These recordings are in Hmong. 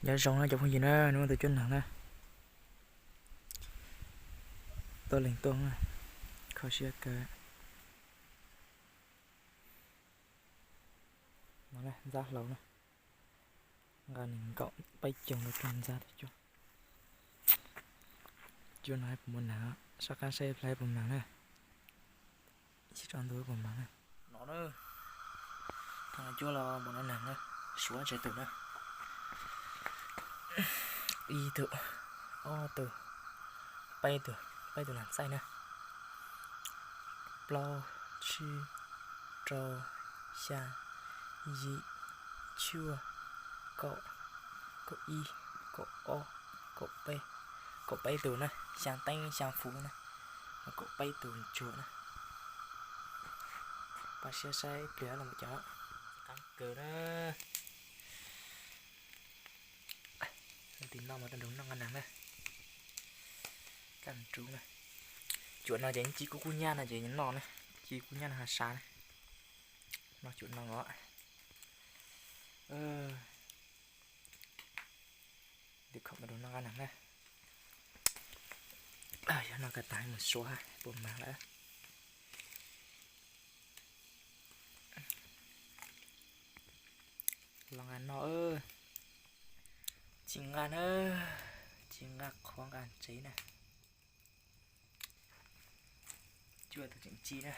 Nyob zoo na cov phooj ywg na, hnub no tus cuab neeg na, tuaj leeg tuaj na, kho siab kawg. No na, ntxab hlau na, nqa nees nkaum peb caug los rau ntxab tus cuab. Cuab no puas muaj neeg, soj qab saib ib pliag puas mag na. Ib sij tso ntu puas mag na. No na, thaj cuab los npaum no neeg na, suav tsawg tus na. Ib tug, ob tug, peb tug, peb tug lam txaij na. Plaub, tsib, rau, xya, yim, cuaj, kaum, kaum ib, kaum ob, kaum peb, kaum peb tus na, xyaa teeb xyaa fuv na, kaum peb tus ntsuag na. Pab siab saib pliag los mus cov qab kawg na. Tim no mas rau nrug noj nqa neeg na. Kaj ntug na. Cuam no ces ci kub kub nyab no ces noj na, ci kub nyab no ha sab na. No cuam no os. Tim khom mas rau noj nqa neeg na. Yog no kawg tas mus suav puas mag lawm. Los nqa noj, tsis nqa na, tsis nqa qhuav nqa ntsev na. Cuaj tus tseem ci na,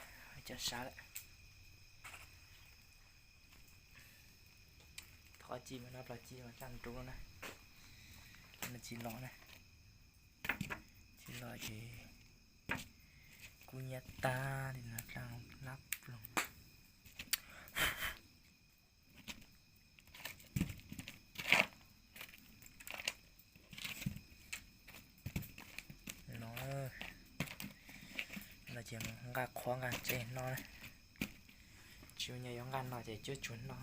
cov sab lawm. Thov ci mas no plos ci mas kaj ntug na. Cov no tsis los na, tsis los ces kub nyab tag li no dlaab plab ploog. No, no ces nqa qhuav nqa ntsev no na. Tsis ua nyuag yuav nqa no ces cuab tsuag no.